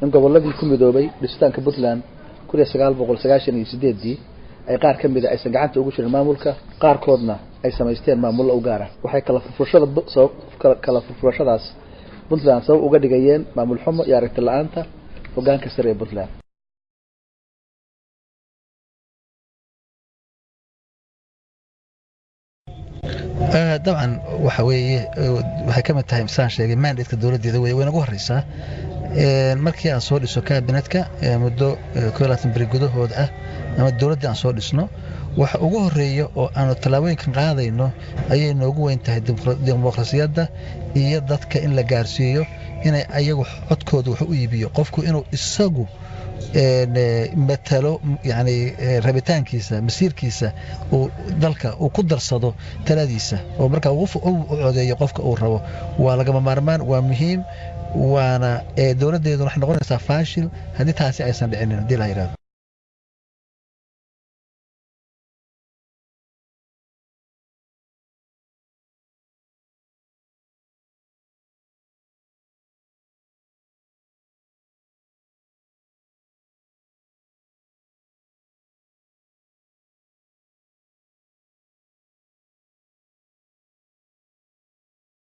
In gobolladii ku midoobay dhisitaanka Puntland 1998-dii ay qaar ka mida aysan gacanta ugu jirin maamulka, qaarkoodna ay samaysteen maamullo u gaar ah. Waxay kala furfurashada kala furfurashadaas Puntland sabab uga dhigayeen maamul xumo iyo aragti la-aanta hoggaanka sare ee Puntland. Dabcan waxa weeye, waxay ka mid tahay, saan sheegay, mandate-ka dowladdeeda wey. Wayna ugu horeysaa markii aan soo dhiso cabinetka muddo 21 beri gudahood ah ama dowladdii aan soo dhisno, waxa ugu horeeya oo aanu tallaabooyinkan qaadayno ayay noogu weyn tahay dimuqrasiyadda iyo dadka in la gaarsiiyo inay ayagu codkooda wax u iibiyo, qofku inuu isagu matalo, yani rabitaankiisa, masiirkiisa uu dalka uu ku darsado taladiisa oo markaa u codeeyo qofka uu rabo. Waa lagama maarmaan, waa muhiim, waana dowladdeedu waxay noqonaysaa faashil haddii taasi aysan dhicinin, haddii la yidhahdo.